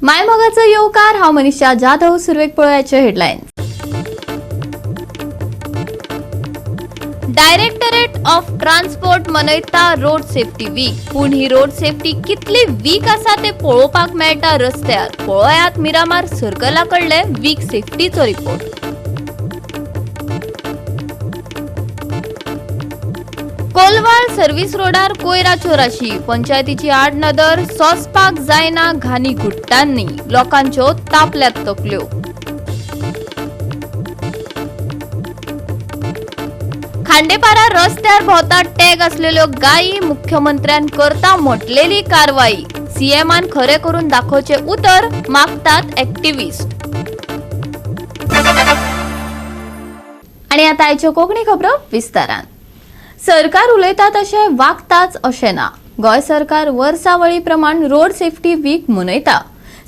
मायमोगाचो येवकार. हांव मनीषा जाधव. सुरवेक पळोवयाचे headlines. Directorate of transport मनयता road safety week. पूण ही रोड सेफ्टी कितली वीक आसा ते पळोवपाक मेळटा रस्त्यार. पळयात मिरामार सर्कला कडले वीक सेफ्टीचो रिपोर्ट. कोलवाळ सर्व्हिस रोडार कोयराच्यो राशी. पंचायतीची आडनदर सोंसपाक जायना. घाणी गुट्टांनी लोकांच्यो तापल्यात तकल्यो. खांडेपारा रस्त्यार भोंवता टॅग असलेल्यो गायी. मुख्यमंत्र्यान करता म्हटलेली कारवाई. सीएमान खरें करून दाखोवचे उतर मागतात ऍक्टिव्हिस्ट. आणि आता आयच्यो कोंकणी खबरो विस्तारान. सरकार उलयता तशें वागताच अशें ना. गोंय सरकार वर्सावळी प्रमाण रोड सेफ्टी वीक मनयता.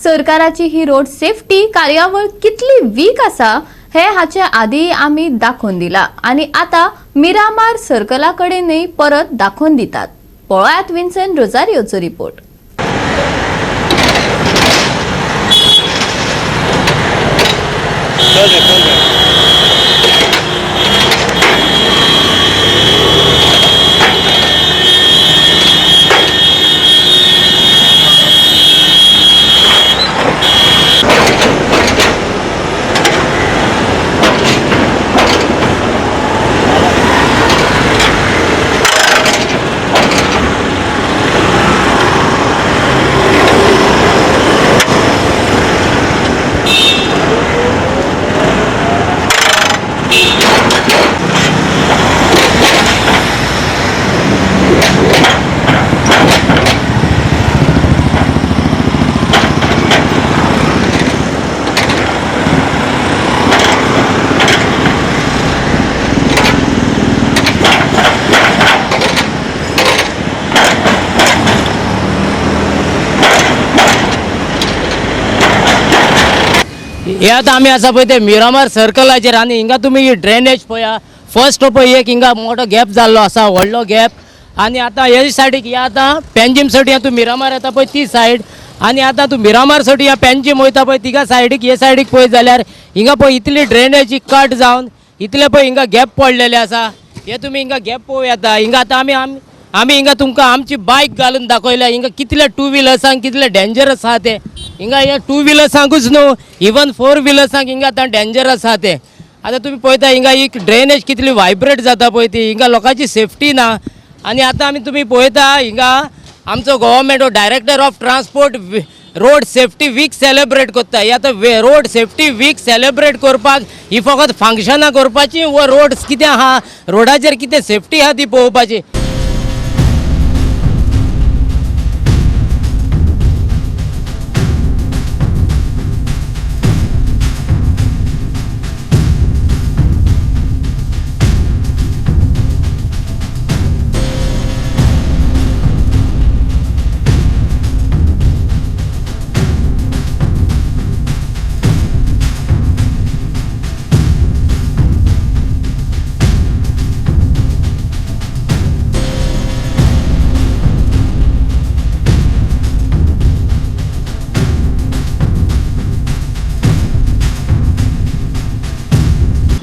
सरकाराची ही रोड सेफ्टी कार्यावळ कितली वीक आसा हे हाचे आदी आमी दाखोवन दिला आनी आतां मिरामार सर्कला कडेनय परत दाखोवन दितात. पळयात विन्सन रोजारियोचो रिपोर्ट. चल रे, चल रे. हे आतां आमी आसा पळय ते मिरामार सर्कलाचेर आनी हिंगा तुमी ही ड्रेनेज पळया. फर्स्ट पळय एक हिंगा मोठो गॅप जाल्लो आसा, व्हडलो गॅप. आनी आतां हे सायडीक हे आतां पेंजीम सायडी तूं मिरामार येता पळय ती सायड आनी आतां तूं मिरामार सायडी ह्या पेंजीम वयता पळय तिगा सायडीक, हे सायडीक पळयत जाल्यार हिंगा पळय इतली ड्रेनेज कट जावन इतले पळय हिंगा गॅप पडलेले आसा. हे तुमी हिंगा गॅप पळोवया. येता हिंगा आतां आमी आमी आमी हिंगा तुमकां आमची बायक घालून दाखयल्या. हिंगा कितले टू व्हिलर्सांक कितले डेंजरस आहा ते. हिंगा हे टू व्हिलर्सांकूच न्हू, इवन फोर व्हिलर्सांक हिंगा आतां डेंजरस आहा ते. आतां तुमी पळयता हिंगा ही ड्रेनेज कितली वायब्रेट जाता पळय ती. हिंगा लोकांची सेफ्टी ना. आनी आतां आमी तुमी पळयता हिंगा आमचो गव्हर्मेंट हो director of transport road safety week celebrate करता. ही आतां रोड सेफ्टी वीक सेलेब्रेट करपाक ही फकत फंक्शनां करपाची वो रोड कितें आहा, रोडाचेर कितें सेफ्टी आहा ती पळोवपाची?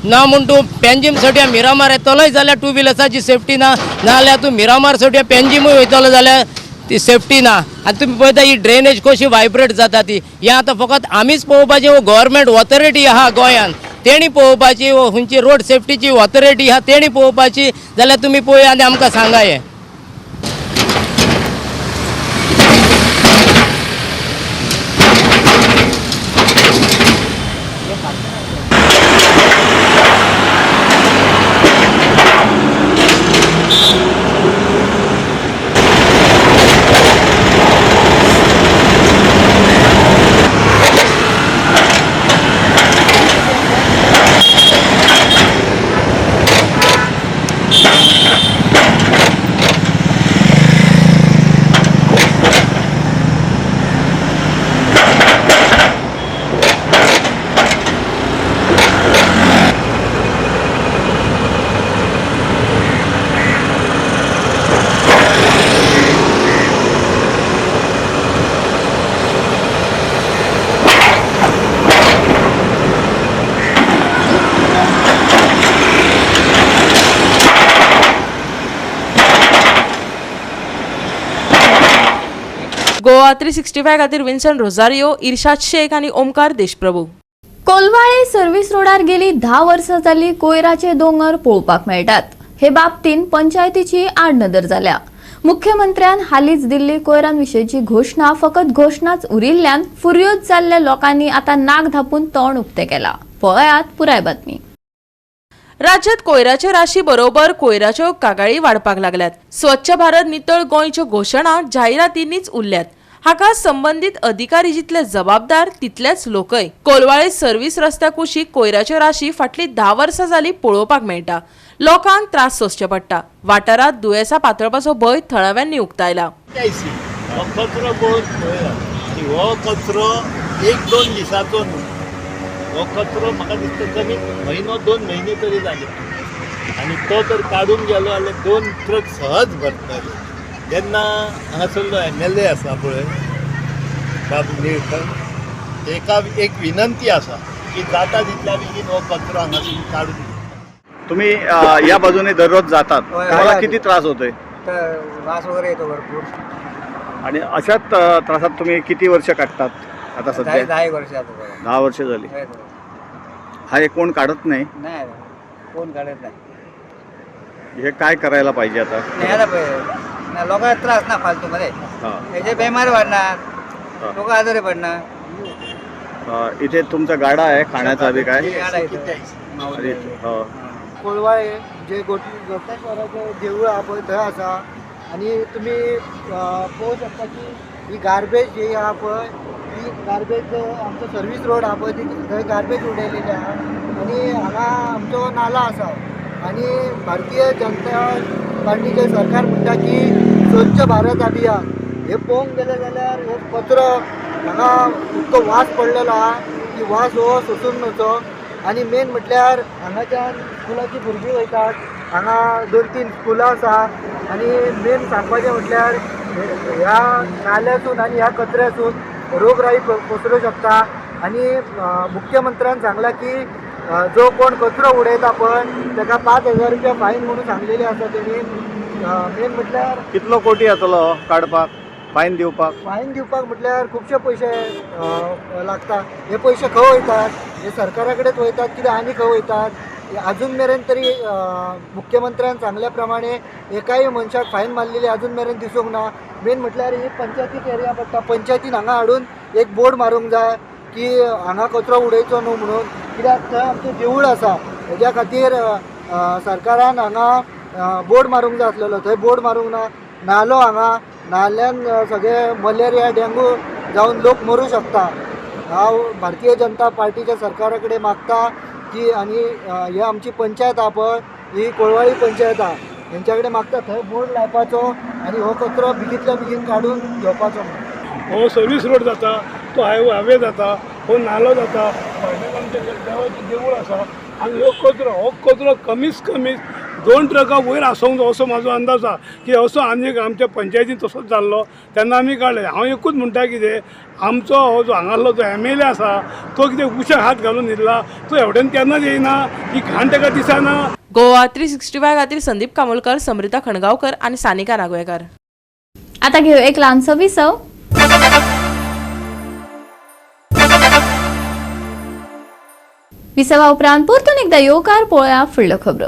ना म्हूण तूं पेंजीम सोडया मिरामार येतलोय जाल्यार टू व्हिलर्साची सेफ्टी ना, नाजाल्यार तूं मिरामार सोडया पेंजीमूय वयतलो जाल्यार ती सेफ्टी ना. आनी तुमी पळयता ही ड्रेनेज कशी वायब्रेट जाता ती. हें आतां फकत आमीच पळोवपाचें वो गव्हर्मेंट ऑथॉरिटी आहा गोंयान तेणी पळोवपाची, वो खंयची रोड सेफ्टीची ऑथॉरिटी आहा तेणी पळोवपाची? जाल्यार तुमी पळया आनी आमकां सांगा हें. गोवा 365 खातीर विन्सन रोजारियो, इर्शाद शेख आनी ओमकार देशप्रभू. कोलवाळे सर्व्हिस रोडार गेली 10 वर्सां जाली कोयराचे दोंगर पळोवपाक मेळटात. हे बाबतीन पंचायतीची आडनदर जाल्या. मुख्यमंत्र्यान हालींच दिल्ली कोयरांविशींची घोशणा फकत घोशणाच उरिल्ल्यान फुर्योज जाल्ल्या लोकांनी आतां नाक धांपून तोंड उक्तें केलां. पळयात पुराय बातमी. राज्यात कोयराचे राशी बरोबर कोयराच्यो कागाळी वाडपाक लागल्यात. स्वच्छ भारत नितळ गोंयच्यो घोशणा जाहिरातींनीच उरल्यात. हाका संबंदीत अधिकारी जितले जबाबदार तितलेच लोकय. कोलवाळे सर्व्हिस रस्त्या कुशीक कोयराच्यो राशी फाटलीं 10 वर्सां जाली पळोवपाक मेळटा. लोकांक त्रास सोंसचे पडटा. वाठारांत दुयेंसां पातळपाचो भंय थळाव्यांनी उक्तायला. हो कचरो पळोवन पळया आनी हो कचरो 1-2 दिसाचो न्हू, हो कचरो म्हाका दिसता कमी म्हयनो 2 म्हयने तरी जाले आनी तो तर काडून गेलो जाल्यार 2 ट्रक सहज भरतले. जेन्ना हांगासरलो MLA आसा पळय बाबू निळकंठ, तेका एक विनंती आसा की जाता तितल्या बेगीन हो कचरो हांगासून काडून. तुम्ही या बाजूने दररोज जातात, तुम्हाला किती त्रास होतोय? तर वास वगैरे येतो भरपूर. आणि अशाच त्रासात तुम्ही किती वर्ष काढतात आता सध्या? 10 वर्ष आता. 10 वर्ष झाली. हा हे कोण काढत नाही? नाही, कोण काढत नाही. हे काय करायला पाहिजे आता? न्यायला पाहिजे. लोकांना त्रास ना फालतू मध्ये, त्याचे बेमार वाढणार, लोक आजारी पडणार. इथे तुमचा गाडा आहे खाण्याचा बी काय? कोलवाळे जे गोटेश्वराचें देवूळ आहा पळय थंय आसा आनी तुमी पळोवंक शकता की ही गार्बेज जी आहा पळय ही गार्बेज आमचो सर्वीस रोड आहा पळय थंय गार्बेज उडयलेली आहा आनी हांगा आमचो नाला आसा. आनी भारतीय जनता पार्टीचें सरकार म्हणटा की स्वच्छ भारत अभियान, हे पळोवंक गेले जाल्यार हो कचरो हांगा इतको वास पडलेलो आहा की वास हो सोसून नजो. आनी मेन म्हटल्यार हांगाच्यान स्कुलाची भुरगीं वयतात, हांगा 2-3 स्कुलां आसा. आनी मेन सांगपाचें म्हटल्यार ह्या नाल्यासून आनी ह्या कचऱ्यासून रोगराई पसरूं शकता. आनी मुख्यमंत्र्यान सांगलां की जो कोण कचरो उडयता पळय ताका 5,000 रुपया फायन म्हणून सांगलेली आसा तेणी. मेन म्हटल्यार कितलो कोटी येतलो काडपाक फायन दिवपाक? फायन दिवपाक म्हटल्यार खुबशे पयशे लागता. हे पयशे खंय वयतात? हे सरकारा कडेच वयतात कित्याक आनी खंय वयतात? अजून मेरेन तरी मुख्यमंत्र्यान सांगल्या प्रमाणे एकाय मनशाक फायन मारलेली अजून मेरेन दिसूंक ना. मेन म्हटल्यार ही पंचायतीक एरिया पडटा, पंचायतीन हांगा हाडून एक बोर्ड मारूंक जाय की हांगा कचरो उडयचो न्हू म्हणून, कित्याक थंय आमचें देवूळ आसा. हेज्या खातीर सरकारान हांगा बोर्ड मारूंक जाय आसलेलो, थंय बोर्ड मारूंक ना. नालो हांगा नाल्यान सगळे मलेरिया डेंगू जावन लोक मरूं शकता. हांव भारतीय जनता पार्टीच्या सरकारा कडेन मागता की आनी ही आमची पंचायत आहा पळय ही कोळवाळी पंचायत आहा, हेंच्या कडेन मागता थंय बोर्ड लावपाचो आनी हो कचरो बेगींतल्या बेगीन काडून घेवपाचो. हो सर्वीस रोड जाता, तो हायवे जाता, हो नालो जाता, फाटल्यान आमचें देवाचें देवूळ आसा आनी हो कचरो, हो कचरो कमीच कमी 2 ट्रकां वयर आसूंक जाय असो म्हाजो अंदाज आसा की असो आनी आमच्या पंचायतीन तसोच जाल्लो तेन्ना आमी काडले. हांव एकूच म्हणटा कितें, आमचो हो जो हांगासलो जो MLA आसा तो कितें उशाक हात घालून न्हिदला, तो हेवटेन केन्नाच येयना, ही घाण ताका दिसना. गोवा 365 खातीर संदीप कामोलकर, समृता खणगांवकर आनी सानिका नागवेकर. आता घेऊ एक ल्हानसो विसव. विसवा उपरांत परतून एकदा येवकार पळोवया फुडल्यो खबरो.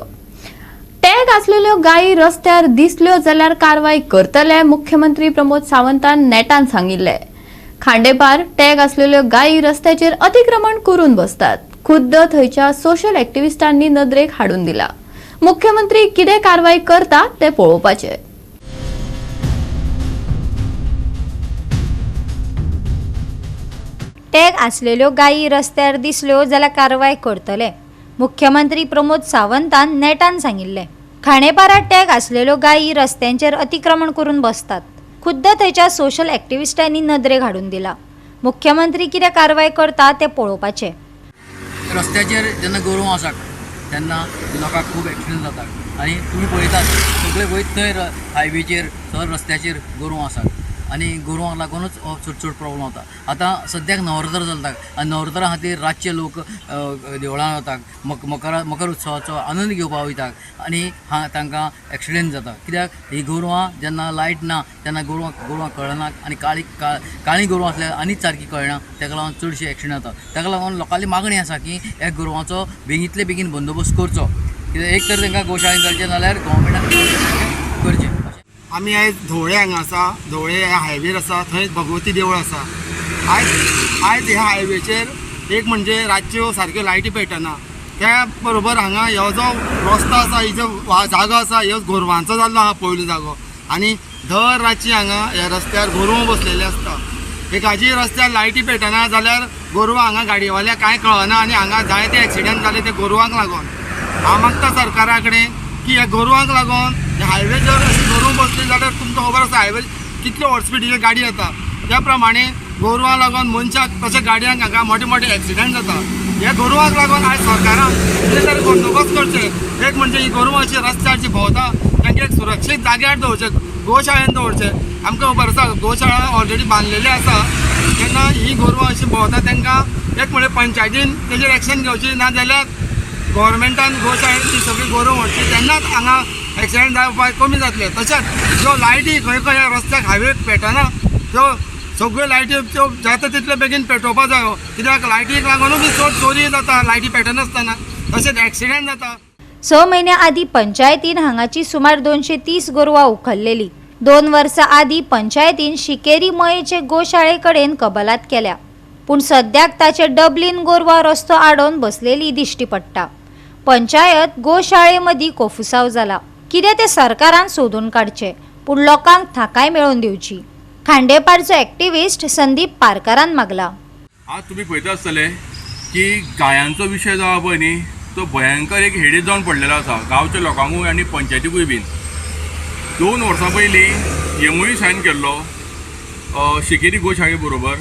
टॅग आसलेल्यो गायी रस्त्यार दिसल्यो जाल्यार कारवाय करतले, मुख्यमंत्री प्रमोद सावंतान नेटान सांगिल्ले. खांडेपार टॅग आसलेल्यो गायी रस्त्याचेर अतिक्रमण करून बसतात, खुद्द थंयच्या सोशल एक्टिविस्टांनी नदरेक हाडून दिला. मुख्यमंत्री कितें कारवाय करता ते पळोवपाचे. टॅग आसलेल्यो गायी रस्त्यार दिसल्यो जाल्यार कारवाय करतले, मुख्यमंत्री प्रमोद सावंतान नेटान सांगिल्लें. खांडेपारा टॅग आसलेल्यो गायी रस्त्यांचेर अतिक्रमण करून बसतात, खुद्द थंयच्या सोशल एक्टिविस्टांनी नदरेक हाडून दिला. मुख्यमंत्री कितें कारवाय करता तें पळोवपाचें. रस्त्याचेर जेन्ना गोरवां आसात तेन्ना लोकांक खूब एक्सिडंट जातात आनी तुमी पळयतात सगळे वयत थंय हायवेचेर सर रस्त्याचेर गोरवां आसात. आनी गोरवांक लागूनच हो चड चड प्रॉब्लम जाता. आतां सद्याक नवरात्र चलता आनी नवरात्रा खातीर रातचे लोक देवळां वतात, मकर उत्सवाचो आनंद घेवपाक वयतात आनी तांकां एक्सिडंट जाता. कित्याक ही गोरवां जेन्ना लायट ना तेन्ना गोरवां कळना आनी काळी गोरवां आसल्यार आनी सारकी कळना, ताका लागून चडशे एक्सिडंट जाता. ताका लागून लोकांली मागणी आसा की ह्या गोरवांचो बेगींतले बेगीन बंदोबस्त करचो. कित्याक एक तर तांकां गोशाळेन घालचें नाल्यार गव्हर्मेंटान करचें. आमी आयज धवळे हांगा आसा, धवळे ह्या हायवेर आसा, थंय भगवती देवूळ आसा. आयज ह्या हायवेचेर एक म्हणजे रातच्यो सारक्यो लायटी पेटना, त्या बरोबर हांगा हो जो रस्तो आसा, ही जो जागो आसा, ह्यो गोरवांचो जाल्लो आहा पयलो जागो. आनी दर रातची हांगा ह्या रस्त्यार गोरवां बसलेली आसता. एकाची रस्त्यार लायटी पेटना जाल्यार गोरवां हांगा गाडयेवाल्याक कांय कळना आनी हांगा जायते एक्सिडंट जाले ते गोरवांक लागून. हांव मागता सरकारा कडेन की ह्या गोरवांक लागून हायवे जर अशी गोरवां बसली जाल्यार तुमकां खबर आसा हायवे कितले ओवर स्पिडीचेर गाडी येता, त्या प्रमाणे गोरवां लागून मनशाक तशें गाडयांक हांगा मोठे मोठे एक्सिडंट जाता. ह्या गोरवांक लागून आयज सरकारान कितें तरी बंदोबस्त करचें. एक म्हणजे ही गोरवां अशी रस्त्यार जी भोंवता तांकां एक सुरक्षीत जाग्यार दवरचें, गोशाळेन दवरचें. आमकां खबर आसा गोशाळा ऑलरेडी बांदलेली आसा, तेन्ना ही गोरवां अशी भोंवता तांकां एक म्हणल्यार पंचायतीन तेजेर एक्शन घेवची, ना जाल्यार गव्हर्मेंटान गोशाळेन ती सगळी गोरवां व्हरची, तेन्नाच हांगा एक्सिडंट जावपाक कमी जातले. तशेंच ज्यो लायटी खंय खंय रस्त्याक हायवे पेटना त्यो सगळ्यो लायटी त्यो जाता तितले बेगीन पेटोवपा जायो, कित्याक लायटीक लागूनूय बी चड चोरी जाता लायटी पेटनासतना, तशेंच एक्सिडंट जाता. 6 म्हयन्या आदीं पंचायतीन हांगाची सुमार 230 गोरवां उखल्लेली. 2 वर्सां आदीं पंचायतीन शिकेरी मयेचे गोशाळे कडेन कबलात केल्या, पूण सद्याक ताचे डबलीन गोरवां रस्तो आडोवन बसलेली दिश्टी पडटा. पंचायत गोशाळे मदीं कोफुसाव जाला, कितें तें सरकारान सोदून काडचें, पूण लोकांक थाकाय मेळोवन दिवची. खांडेपारचो एक्टिविस्ट संदीप पारकारान मागला. आज तुमी पळयता आसतले की गायांचो विशय जो आहा पळय न्ही तो भयंकर एक हेडेज जावन पडलेलो आसा गांवच्या लोकांकूय आनी पंचायतीकूय बीन. 2 वर्सां पयलीं एमओयू सायन केल्लो शिकेरी गोशाळे बरोबर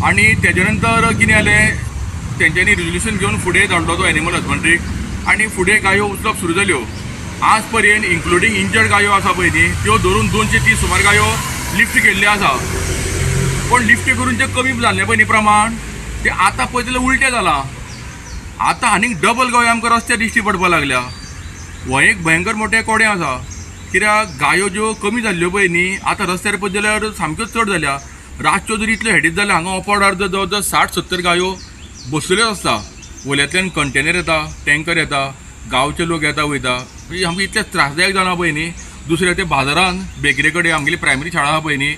आनी तेजे नंतर कितें जालें, तेंच्यांनी रेजोल्युशन घेवन फुडें धाडलो तो एनिमल हजबंड्रीक आनी फुडें गायो उचलप सुरू जाल्यो. आज पर्यंत इन्क्लुडींग इंजर्ड गायो आसा पळय न्ही त्यो धरून 230 सुमार गायो लिफ्ट केल्ल्यो आसा. पूण लिफ्ट करून तें कमी जाल्लें पळय न्ही प्रमाण, तें आतां पळय जाल्यार उलटें जालां. आतां आनीक डबल गायो आमकां रस्त्यार दिश्टी पडपाक लागल्या. हो एक भयंकर मोठें कोडें आसा, कित्याक गायो ज्यो कमी जाल्ल्यो पळय न्ही आतां रस्त्यार पळयत जाल्यार सामक्योच चड जाल्या. रातच्यो जर इतल्यो हेडीत जाल्या हांगा ओपोडार जर जवळ जवळ 60-70 गायो बसलेल्यो आसता. वयल्यांतल्यान कंटेनर येता, टँकर येता, गांवचे लोक येता वयता, म्हणजे आमकां इतलें त्रासदायक जालां पळय न्ही. दुसरें तें बाजारान बेकरे कडेन आमगेली प्रायमरी शाळा आहा पळय न्ही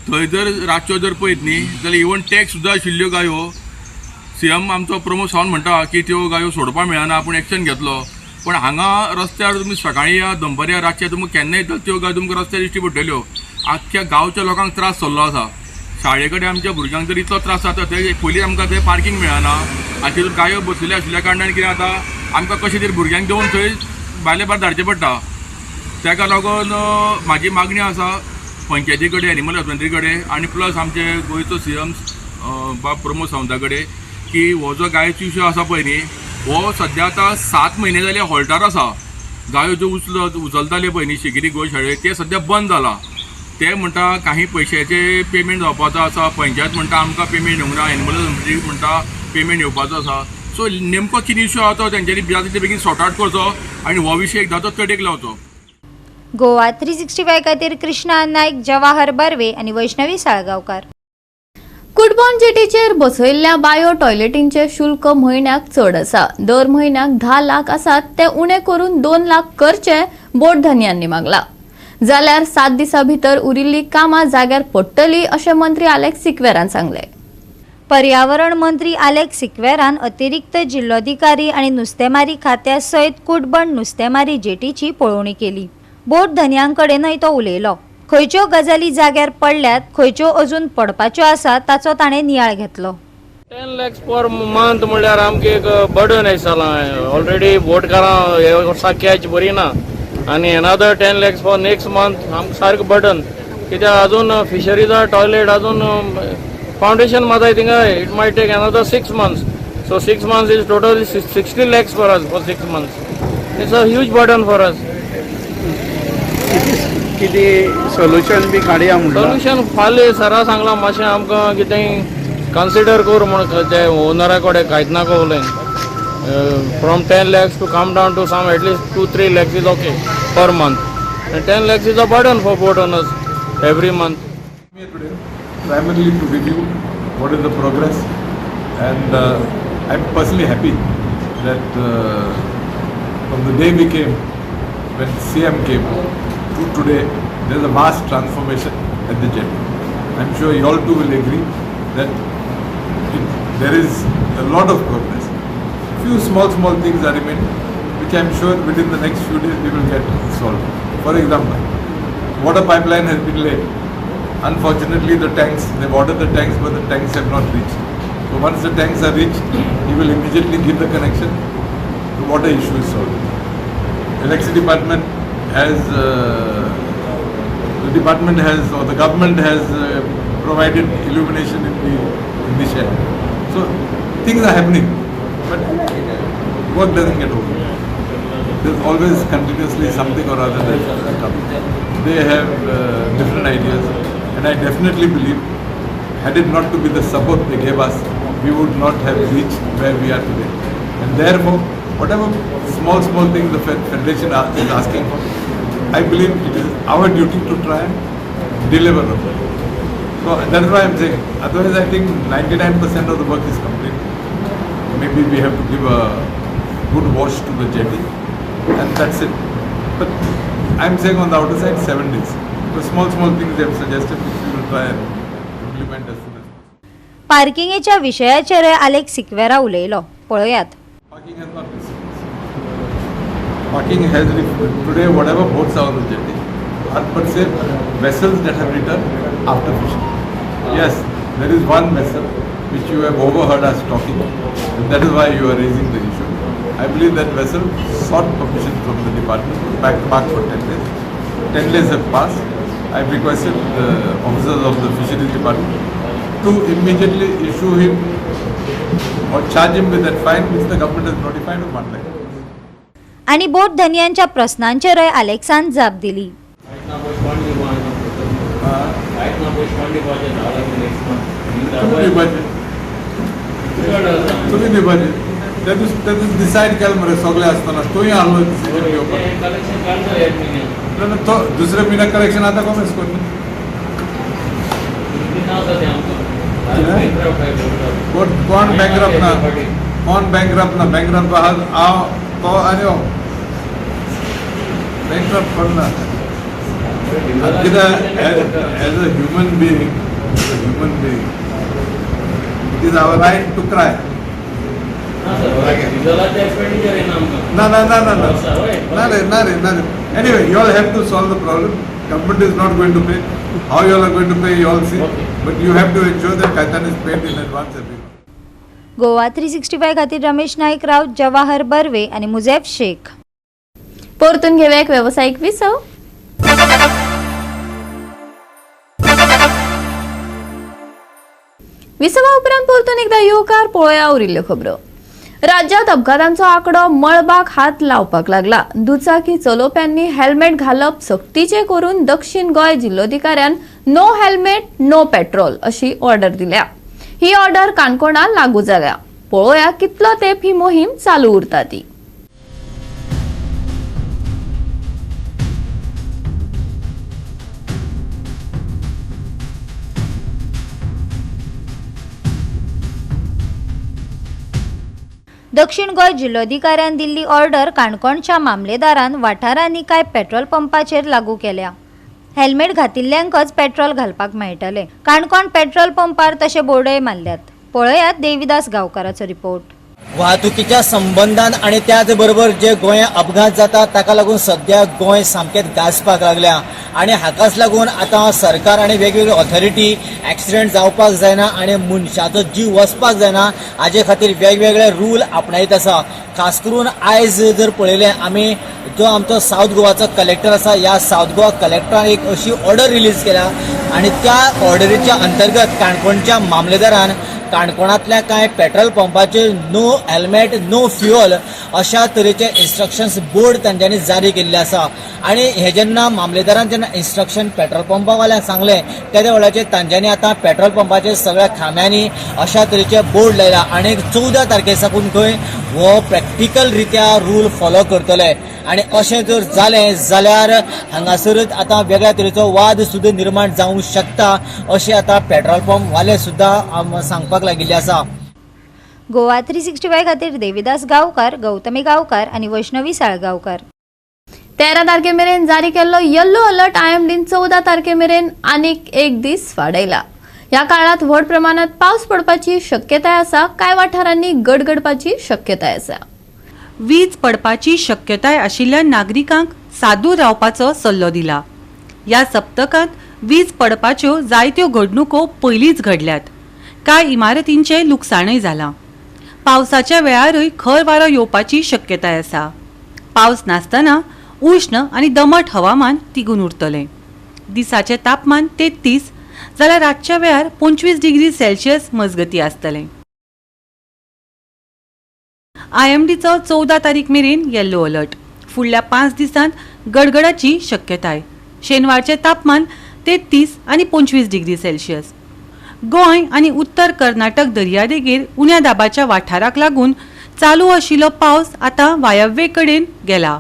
थंय जर रातच्यो जर पळयत न्ही जाल्यार इवन टॅक्स सुद्दां आशिल्ल्यो गायो सीएम आमचो प्रमोद सावंत म्हणटा की त्यो गायो सोडपाक मेळना, आपूण एक्शन घेतलो. पूण हांगा रस्त्यार तुमी सकाळीं या दनपार या रातचे तुमकां केन्नाय येता त्यो गायो तुमकां रस्त्यार दिश्टी पडटल्यो. आख्ख्या गांवच्या लोकांक त्रास जाल्लो आसा. शाळे कडेन आमच्या भुरग्यांक जर इतलो त्रास जाता ते पयलीं आमकां थंय पार्कींग मेळना आनी तितून गायो बसलेल्यो आशिल्ल्या कारणान कितें जाता आमकां कशें तरी भुरग्यांक देंवोवन थंय भायले भायर धाडचें पडटा. ताका लागून म्हाजी मागणी आसा पंचायती कडेन, एनिमल हजबंड्री कडेन आनी प्लस आमचे गोंयचो सीएम बाब प्रमोद सावंता कडेन की हो जो गायचो इशू आसा पळय न्ही हो सद्या आतां 7 म्हयने जाले हॉल्टार आसा. गायो ज्यो उचलताले पळय न्ही शिकेरी गोशाळे ते सद्या बंद जाला. ते म्हणटा काही पयशाचे पेमेंट जावपाचो आसा, पंचायत म्हणटा आमकां पेमेंट येवंक ना, एनिमल हजबंड्री म्हणटा पेमेंट येवपाचो आसा. सो नेमको कितें इशू आहा तो तेंच्यांनी जाता तितले बेगीन सॉर्ट आवट करचो आनी हो विशय एकदां तो तडेक लावचो. गोवा 365 खातीर कृष्णा नायक, जवाहर बर्वे आनी वैष्णवी साळगांवकार. कुडबोन जेटीचेर बसयल्ल्या बायो टॉयलेटींचे शुल्क म्हयन्याक चड आसा. दर म्हयन्याक 10 लाख आसात ते उणे करून 2 लाख करचे बोट धनयांनी मागला. जाल्यार 7 दिसां भितर उरिल्ली कामां जाग्यार पडटली अशें मंत्री आलेक्स सिक्वेरान सांगलें. पर्यावरण मंत्री आलेक्स सिक्वेरान अतिरिक्त जिल्लोधिकारी आनी नुस्तेमारी खात्या सयत कुडबण नुस्तेमारी जेटीची पळोवणी केली. बोट धनयांकडेनय तो उलयलो. खंयच्यो गजाली जाग्यार पडल्यात, खंयच्यो अजून पडपाच्यो आसा ताचो ताणें नियाळ घेतलो. 10 lakhs पर मंथ म्हणल्यार आमकां एक बर्डन एश जालां. ऑलरेडी बोटकारां हे वर्सा कॅच बरी ना आनी another 10 lakhs for next month आमकां सारको बर्डन. कित्याक अजून फिशरीजा टॉयलेट अजून फावंडेशन माताय थिंगा, it might take another 6 months. So 6 months is totally 60 lakhs for us for 6 months. It's a huge burden for us. कितें सोल्युशन बी काडया म्हणटा. सोल्युशन फाल्यां सरा सांगलां मातशें आमकां कितेंय कन्सिडर कर म्हूण ते ओनरा कडेन कायतना उलयन. From 10 lakhs to come down to some at least 2-3 lakhs is okay per month. And 10 lakhs is a burden for boat owners every month. Today, primarily to review what is the progress, and I'm personally happy that from the day we came, when CM came, to today, there's a vast transformation at the jetty. I'm sure you all too will agree that there is a lot of progress. Few small things are remaining, which I'm sure within the next few days we will get solved. For example, water pipeline has been laid. Unfortunately, the tanks, they've ordered the tanks, but the tanks have not reached. So once the tanks are reached, he will immediately give the connection. The water issue is solved. Electricity department has, or the government has provided illumination in the shed. So things are happening, but work doesn't get over. There's always continuously something or other that comes. They have different ideas, and I definitely believe, had it not to be the support they gave us, we would not have reached where we are today. And therefore, whatever small things the Federation is asking for, I believe it is our duty to try and deliver on them. So that's why I'm saying, otherwise I think 99% of the work is complete. Maybe we have to give a good wash to the jetty, and that's it. But I'm saying on the outer side, 7 days. The small things they have suggested, which we will try and implement as soon as possible. पार्किंगेच्या विशयाचेर Alex Sequeira उलयलो, पळयात. Parking has not received. Parking has today whatever boats are on the jetty are per se vessels that have returned after fishing. Yes, there is one vessel which you have overheard us talking, and that is why you are raising the issue. I believe that vessel sought permission from the department to park for 10 days. 10 days have passed. I have requested the officers of the fisheries department to immediately issue him or charge him with that fine which the government has notified of 1 lakh. आनी बोट धनयांच्या प्रस्नांचेरय आलेक्सान जाप दिली. तुमी दिवपाचें तेतूच decide केलें मरे सगळें आसतना तूंय आहलो डिसिजन घेवपाक. तो दुसऱ्या म्हयन्याक कलेक्शन आतां कॉमेस कोन्न कोण बँकरप्ट ना, कोण बँकरप्ट ना, बँकरप्ट आहा हांव तो आनी हो बँकरप्ट कोण ना. कित्याक as a human being, it is our right to cry. ना ना ना ना ना ना ना ना. Anyway, you all have to solve the problem. Government is not going to pay. How you all are going to pay, you all see. But you have to ensure that Kaitan is paid in advance every month. Goa 365 खातीर रमेश नाईक राऊत, जवाहर बर्वे आणि मुझेफ शेख. परतून घेऊया एक व्यावसायिक विसव. विसवा उपरांत परतून एकदा येवकार पळोवया उरिल्ल्यो खबरो. राज्यात अपघातांचो आंकडो मळबाक हात लावपाक लागला. दुचाकी चलोवप्यांनी हेल्मेट घालप सक्तीचें करून दक्षिण गोंय जिल्लोधिकाऱ्यान नो हेल्मेट नो पेट्रोल अशी ऑर्डर दिल्या. ही ऑर्डर काणकोणात लागू जाल्या. पळोवया कितलो तेंप ही मोहीम चालू उरता ती. दक्षिण गोंय जिल्लोधिकाऱ्यान दिल्ली ऑर्डर काणकोणच्या मामलेदारान वाठारांनी कांय पेट्रोल पंपाचेर लागू केल्या. हेल्मेट घातिल्ल्यांकच पेट्रोल घालपाक मेळटलें. काणकोण पेट्रोल पंपार तशे बोर्डय मारल्यात. पळयात देविदास गांवकाराचो रिपोर्ट. वाहतुकीच्या संबंदान आणि त्याच बरोबर जे गोंयांत अपघात जातात ताका लागून सध्या गोंय सामकेंच गाजपाक लागल्या आणि हाकाच लागून आतां सरकार आणि वेगवेगळी ऑथॉरिटी एक्सिडेंट जावपाक जायना आणि मनशाचो जीव वचपाक जायना हाजे खातीर वेगवेगळे रूल आपणायत आसा. खास करून आयज जर पळयलें आमी जो आमचो सावथ गोवाचो कलेक्टर आसा, ह्या सावथ गोवा कलेक्टरान एक अशी ऑर्डर रिलीज केल्या आणि त्या ऑर्डरीच्या अंतर्गत काणकोणच्या मामलेदारान काणकोणांतल्या कांय पेट्रोल पंपाचेर नो हेल्मेट नो फ्युअल अशा तरेचे इन्स्ट्रक्शन्स बोर्ड तांच्यांनी जारी केल्ले आसा. आनी हे जेन्ना मामलेदारान जेन्ना इन्स्ट्रक्शन पेट्रोल पंपावाल्यांक सांगलें तेद्या वेळाचेर तांच्यांनी आतां पेट्रोल पंपाचे सगळ्या खांब्यांनी अशा तरेचे बोर्ड लायला आनी 14 तारखे साकून खंय हो प्रॅक्टिकल रित्या रूल फॉलो करतले. आनी अशें जर जालें जाल्यार हांगासरच आतां वेगळ्या तरेचो वाद सुद्दां निर्माण जावंक शकता अशें आतां पेट्रोल पंप वाले सुद्दां सांगपाक लागिल्ले आसा. गोवा 365 खातीर देविदास गांवकार, गौतमी गांवकार आनी वैष्णवी साळगांवकार. 13 तारखे मेरेन जारी केल्लो येल्लो अलर्ट आयएमडीन 14 तारखे मेरेन आनीक एक दीस वाडयला. ह्या काळात व्हड प्रमाणात पावस पडपाची शक्यताय आसा. कांय वाठारांनी गडगडपाची शक्यताय आसा. वीज पडपाची शक्यताय आशिल्ल्या नागरिकांक सादूर रावपाचो सल्लो दिला. ह्या सप्तकांत वीज पडपाच्यो जायत्यो घडणुको पयलींच घडल्यात. कांय इमारतींचें लुकसाणय जालां. पावसाच्या वेळारूय खर वारो येवपाची शक्यताय आसा. पावस नासतना उश्ण आनी दमट हवामान तिगून उरतलें. दिसाचें तापमान 33 जाल्यार रातच्या वेळार 25 डिग्री सेल्सियस मजगती आसतलें. आयएमडीचो 14 तारीख मेरेन येल्लो अलर्ट. फुडल्या 5 दिसांत गडगडाची शक्यताय. शेनवारचें तापमान 33 आनी 25 डिग्री सेल्सियस. गोंय आनी उत्तर कर्नाटक दर्यादेगेर उण्या दाबाच्या वाठाराक लागून चालू आशिल्लो पावस आतां वायव्ये कडेन गेला.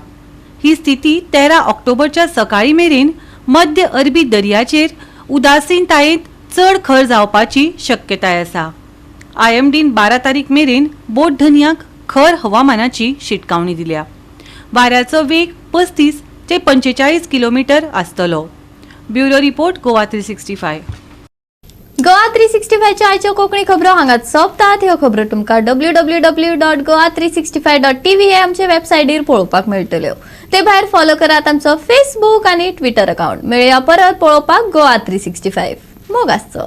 ही स्थिती 13 ऑक्टोबरच्या सकाळी मेरेन मध्य अरबी दर्याचेर उदासीनतायेंत चड खर जावपाची शक्यताय आसा. आयएमडीन 12 तारीख मेरेन बोट धनयांक खर हवामानाची शिटकावणी दिल्या. वाऱ्याचो वेग 35 ते 45 किलोमीटर आसतलो. Bureau report, Goa 365. Goa 365च्या आयच्यो कोंकणी खबरो हांगाच सोंपतात. ह्यो खबरो तुमकां www.goa365.tv हे आमचे वेबसायटीर पळोवपाक मेळटल्यो. ते भायर फॉलो करात आमचो फेसबूक आनी ट्विटर अकाउंट. मेळया परत पळोवपाक गोवा 365. मोग आसचो.